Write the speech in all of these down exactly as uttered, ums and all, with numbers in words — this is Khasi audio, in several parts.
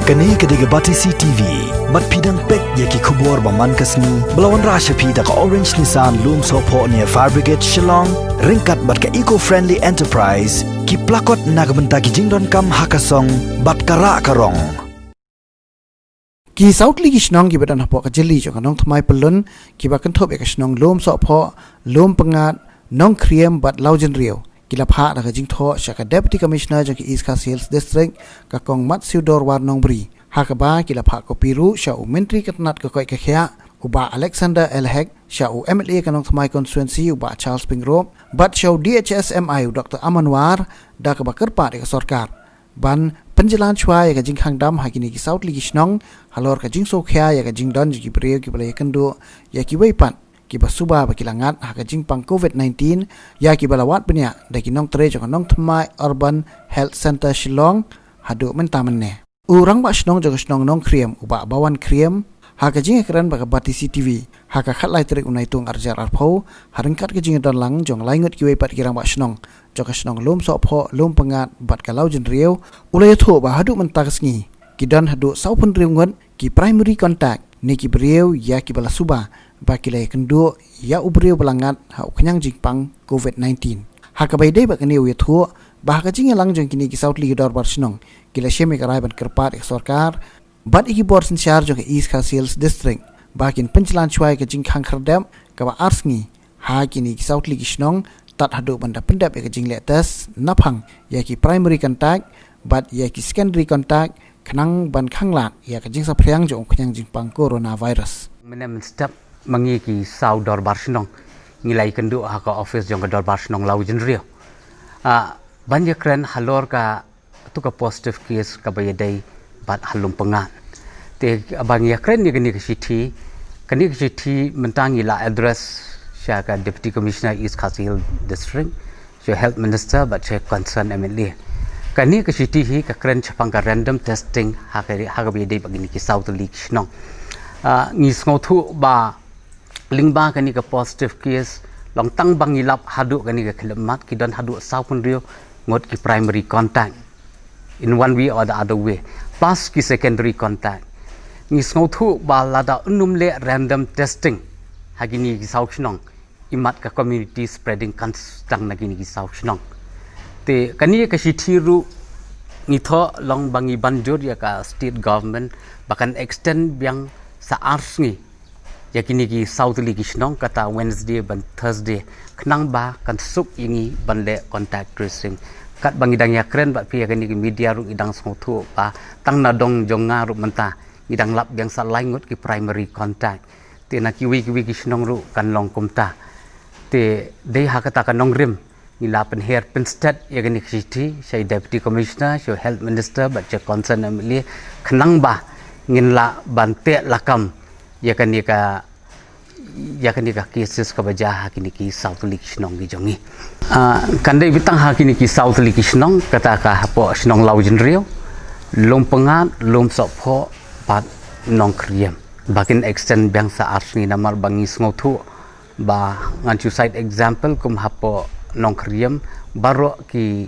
Kane ka dei ka Batesi T V. Bad phi dang peit ïa ki khubor ba man ka sngi ba la wanrah sha phi da ka Orange Nissan Lumsohphoh near Fire Brigade Shillong, ryngkat bad ka Eco Friendly Enterprise, ki plakot na ka bynta ki jingdonkam ha ka song bad ka rah ka rong. Ki saw tylli ki shnong kiba don hapoh ka jylla jong ka Nongthymmai Pyllun kiba kynthup ïa ka shnong Lumsohphoh, Lumpyngngad, Nongkriem bad Lawjynriew ki la phah da ka jingthoh sha ka Deputy Commissioner jong ka East Khasi Hills District, ka Kong Matshiu Dorwar Nongbri. Ha kaba ki la phah kopi ruh sha u Myntri ka tnat ka koit ka khiah, u Bah Alexander L Hek, sha u M L A ka Nongthymmai Constituency, u Bah Charles Pyngrope, bad sha u D H S M I u Doctor Aman War, da kaba kyrpad ïa ka sorkar ban pynjlan shuwa ïa ka jingkhang dam ha kine ki saw tylli ki shnong halor ka jingsngewkhia ïa ka jingdon jong ki briew kiba la ïakynduh ïa kiwei pat kiba suba ba ki la ngat ha ka jingpang COVID nineteen, ïa kiba la wad bniah da ki nongtrei jong ka Nongthymmai Urban Health Centre Shillong haduh mynta mynne. U Rangbah Shnong jong ka shnong Nongkriem, u Bah Bawan Kriem, ha ka jingïakren bad ka Batesi T V ha ka khatlai tarik u Naitung arhajar arphew, ha ryngkat ka jingdon lang jong lai ngut kiwei pat ki Rangbah Shnong jong ka shnong Lumsohphoh, Lumpyngngad bad ka Lawjynriew, u la ïathuh ba haduh mynta ka sngi ki don haduh sawphew hynriew ngut ki primary contact ne ki briew ïa kiba la suba ba ki la ïakynduh ïa u briew ba la ngat ha u khñiang jingpang COVID nineteen. Ha kaba ïadei bad kane u ïathuh ba ha ka jingïalang jong kine ki saw tylli ki dorbar shnong ki la shim ïa ka rai ban kyrpad ïa ka sorkar bad ïa ki bor synshar jong ka East Khasi Hills District ba kin pynjlan shuwa ïa ka jingkhang khyrdep kaba ar sngi ha kine ki saw tylli ki shnong, tad haduh ban da pyndep ïa ka jingleh test naphang ïa ki primary contact bad ïa ki secondary contact, khnang ban khanglad ïa ka jingsaphriang jong u khñiang jingpang coronavirus. Mynne mynstep ma ngi ki saw dorbar shnong ngi la ïakynduh ha ka office jong ka dorbar shnong Lawjynriew, ah, ban ïakren halor ka tu ka positive case kaba ïadei bad ha Lumpyngngad. Te ba ngi ïakren ïa kane ka shithi, kane ka shithi mynta ngi la address sha ka Deputy Commissioner East Khasi Hills District, sha Health Minister bad sha concern M L A. Kane ka shithi hi ka kren shaphang ka random testing ha ka, ha kaba ïadei bad kine ki saw tylli ki shnong. Ah, ngi sngewthuh ba lyngba kane ka positive case, long tang ba ngi lap haduh kane ka khyllipmat ki don haduh sawphew hynriew ngut ki primary contact in one way or the other way, plus ki secondary contact. Ngi sngewthuh ba lada ym leh random testing ha kine ki saw shnong, imat ka community spreading kan sdang na kine ki saw shnong. Te kane ka shithi ruh ngi thoh long ba ngi ban jur ïa ka state government ba kan extend biang sa ar sngi ïa kine ki saw tylli ki shnong, kata Wednesday bad Thursday, khnang ba kan suk ïa ngi ban leh contact tracing. Katba ngi dang ïakren bad phi ha kane ka media ruh ngi dang sngewthuh ba tang na dong jong nga ruh mynta ngi dang lap biang sa lai ngut ki primary contact. Te na kiwei kiwei ki shnong ruh kan long kumta. Te dei ha kata ka nongrim ngi la pynher pynstet ïa kane ka shithi sha i Deputy Commissioner, sha u Health Minister bad sha concern M L A, khnang ba ngin lah ban teh lakam ïa kane ka, ïa kane ka cases kaba jia ha kine ki saw tylli ki shnong ki jong ngi. Ah, kan dei beit tang ha kine ki saw tylli ki shnong, kata ka hapoh shnong Lawjynriew, Lumpyngngad, Lumsohphoh bad Nongkriem. Ba kin extend biang sa ar sngi namar ba ngi sngewthuh ba ngan shu cite example kum hapoh Nongkriem, baroh ki,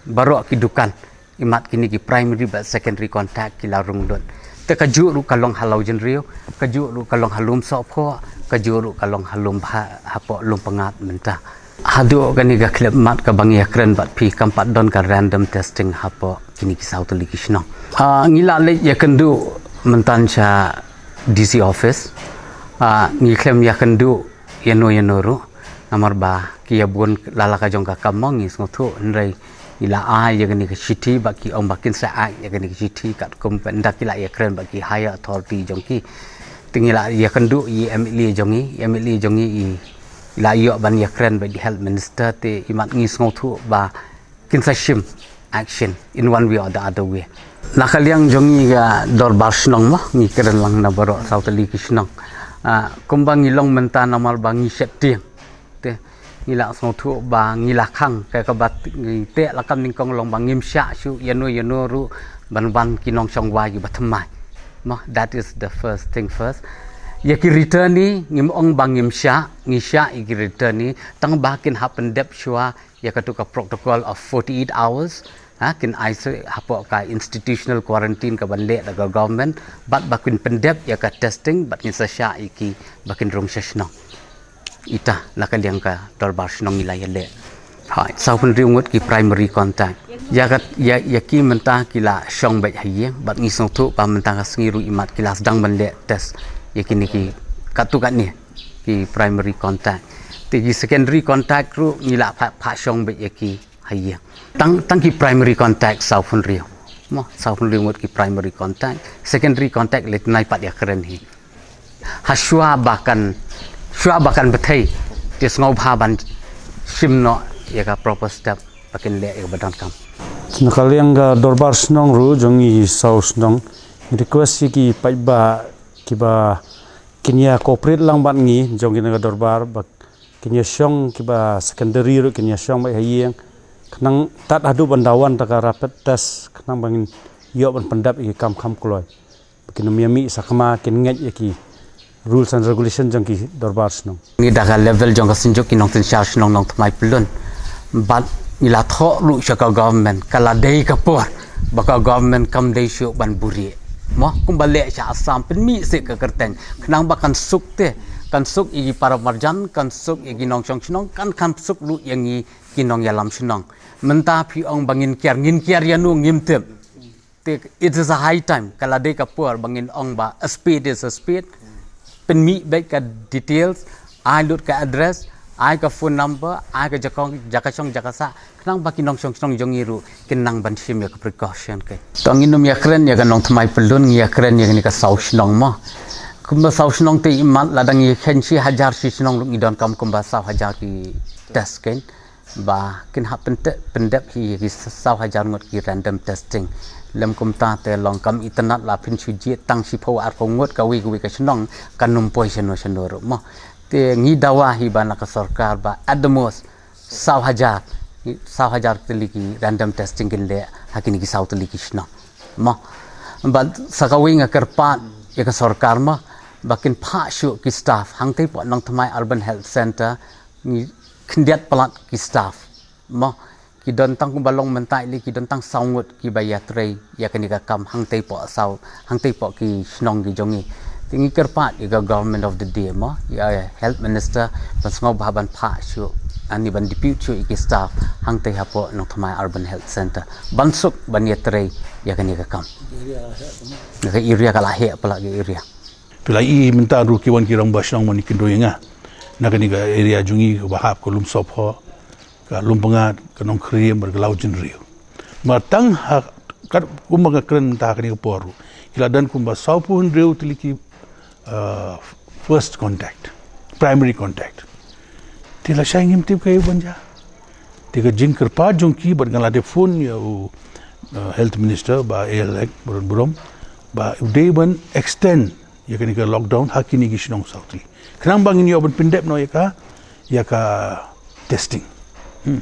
baroh ki dukan, imat kine ki primary bad secondary contact ki la rung lut. Te kajuh ruh ka long ha Lawjynriew, kajuh ruh ka long ha Lumsohphoh, kajuh ruh ka long ha Lum, ha, hapoh Lumpyngngad mynta. Haduh kane ka khyllipmat kaba ngi ïakren bad phi kam pat don ka random testing hapoh kine ki saw tylli ki shnong. Ah, ngi la leit ïakynduh mynta sha D C office. Ah, ngi khlem ïakynduh ïano ïano ruh namar ba ki ïa bun la la ka jong ka kam mo, ngi sngewthuh, hynrei ngi la ai ïa kane ka shithi ba ki ong ba kin sa ai ïa kane ka shithi katkum ba ynda ki la ïakren bad ki higher authority jong ki. Te ngi la ïakynduh ïa i M L A jong ngi, i M L A jong ngi i la ïoh ban ïakren bad i Health Minister, te imat ngi sngewthuh ba kin sa shim action in one way or the other way. Na ka liang jong ngi ka dorbar shnong mo, ngi kren lang na baroh saw tylli ki shnong. Ah, kumba ngi long mynta namar ba ngi sheptieng. Te ngi la sngewthuh ba ngi la khang, ka kaba ngi teh lakam nyngkong long ba ngim shah shuh ïano ïano ruh ban wan ki nongshong wai kiba thymmai. Mo, that is the first thing first. Ïa ki returnee, ngim ong ba ngim shah, ngi shah ïa ki returnee, tang ba kin hap pyndep shuwa ïa katu ka protocol of forty-eight hours, Ha, kin ai shuh hapoh ka institutional quarantine ka ban leh da ka government, bad ba kin pyndep ïa ka testing, bad ngin sa shah ïa ki ba kin rung sha shnong. Ita na ka liang ka dorbar shnong ngi la ïaleh. Hai, saw phew hynriew ngut ki primary contact. Ïa ka, ïa, ïa ki mynta ki la shong beit ha ïing, bad ngi sngewthuh ba mynta ka sngi ruh imat ki la sdang ban leh test ïa kine ki katto katne ki primary contact. Te ki secondary contact ruh ngi la phah, phah shong beit ïa ki ha ïing. Tang, tang ki primary contact saw phew hynriew. Mo, saw phew hynriew ngut ki primary contact, secondary contact leit nai pat ïakren hi. Ha shuwa ba kan, shuwa ba kan bthei, te sngewbha ban shim noh ïa ka proper step ba kin leh ïa ka ba donkam. Na ka liang ka dorbar shnong ruh jong ngi saw shnong, ngi request ïa ki paidbah kiba kin ïa cooperate lang bad ngi jong ngi na ka dorbar, ba kin ïa shong, kiba secondary ruh kin ïa shong beit ha ïing. Khnang tad haduh ban da wan da ka rapid test, khnang ba ngin ïoh ban pyndep ïa ki kam kham kloi. Ba kin ym ïa mih sakma, kin ngeit ïa ki rules and regulation jong ki dorbar shnong. Ngi da ka level jong ka Synjuk ki nongsynshar shnong Nongthymmai Pyllun, bad ngi la thoh ruh sha ka government, ka la dei ka por ba ka government kam dei shuh ban buhrieh. Mo, kumba leh sha Assam, pynmih seh ka kyrteng, khnang ba kan suk te, kan suk ïa ki para marjan, kan suk ïa ki nongshong shnong, kan, kan suk ruh ïa ngi ki nongïalam shnong. Mynta phi ong ba ngin kiar, ngin kiar ïano, ngim tip. Te, it is a high time, ka la dei ka por ba ngin ong ba a spade is a spade. Pynmih beit ka details, ai lut ka address, ai ka phone number, ai ka jaka, jaka shong, jaka sah, khnang ba ki nongshong shnong jong ngi ruh kin nang ban shim ïa ka precaution. Te ngin ym ïakren ïa ka Nongthymmai Pyllun, ngi ïakren ïa kane ka saw shnong mo. Kumba saw shnong te imat, lada ngi kheiñ shi hajar shi shnong ruh ngi donkam kumba saw hajar ki test, keiñ. Ba kin hap pyndep, pyndep hi ïa ki saw hajar ngut ki random testing. Lym kumta te long kam itynnad, la phin shu jied tang shiphew arphew ngut kawei kawei ka shnong, kan ym poi shano shano ruh mo. Te ngi dawa hi ba na ka sorkar ba at the most saw hajar, saw hajar tylli ki random testing kin leh ha kine ki saw tylli ki shnong mo. Bad sa kawei nga kyrpad ïa ka sorkar mo, ba kin phah shuh ki staff hangtei poh Nongthymmai Urban Health Centre, ngi khyndiat palat ki staff mo. Ki don tang kumba long mynta ïa ki don tang saw ngut kiba ïatrei ïa kane ka kam hangtei poh saw, hangtei poh ki shnong ki jong ngi. Te ngi kyrpad ïa ka government of the day mo, ïa health minister, ban sngewbha ban phah shuh, ani ban depute shuh ïa ki staff hangtei hapoh Nongthymmai Urban Health Centre, ban suk ban ïatrei ïa kane ka kam. Ka area ka la heh palat ka area. Phi la i mynta ruh ki wan ki rangbah shnong ban ïakynduh ïa nga na kane ka area jong ngi kaba hap ka Lumshyiap, ka Lumpyngngad, ka Nongkrem bad ka Lawjynriew. Namar tang ha, kat kumba nga kren mynta ha kane ka por ruh, ki la don kumba saw phew hynriew tylli ki, uh, first contact, primary contact. Te lashai ngim tip kaei ban jia. Te ka jingkyrpad jong ki, bad nga la dep phone ïa u, uh, health minister, Bah A L Hek, baroh baroh, ba u dei ban extend ïa kane ka lockdown ha kine ki shnong saw tylli, khnang ba ngin ïoh ban pyndep noh ïa ka, ïa ka testing. Hmm.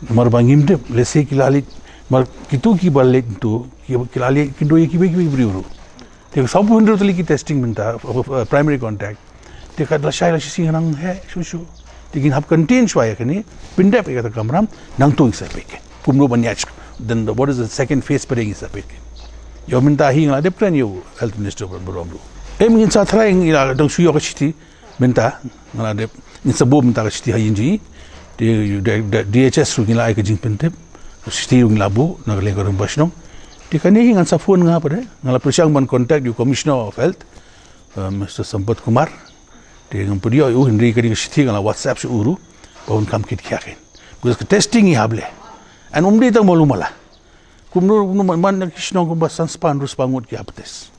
Namar ba ngim tip, lehse ki la leit, namar kito kiba leit to, ki, ki la leit ïakynduh ïa kiwei kiwei ki briew ruh. Te saw phew hynriew tylli ki testing mynta, uh, uh, primary contact. Te kat lashai la shisien nang heh shuh shuh. Te ngin hap contain shuwa ïa kane, pyndep ïa kata ka kamram, nangta ngin sa peit kumno ban ïaid. Then the, what is the second phase pat ngin sa peit. Ïa mynta hi nga la dep kren ïa u health minister baroh baroh ruh. Em, ngin sa try, ngi la dang shu ïoh ka shithi mynta, nga la dep, ngin sa buh mynta ka shithi ha ïing jong ngi. Te, te, te D H S ruh ngi la ai ka jingpyntip, ka shithi ruh ngi la buh na ka liang ka rangbah shnong. Te kane hi ngan sa phone nga pat, nga la pyrshang ban contact ïa u Commissioner of Health, uh, Mister Sampath Kumar. Te ngam pdiang ïa u, hynrei kane ka shithi nga la WhatsApp sha u ruh, ba un kham kit khia kein. Because ka testing hi hap leh. And um dei tang malu mala. Kumno, kumno man, man ki shnong kumba san spah hynriew spah ngut ki hap test.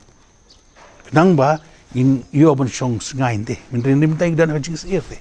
Khnang ba ngin ïoh ban shong sngain te. Mynta, mynta ngi don ha ka jingsyier te.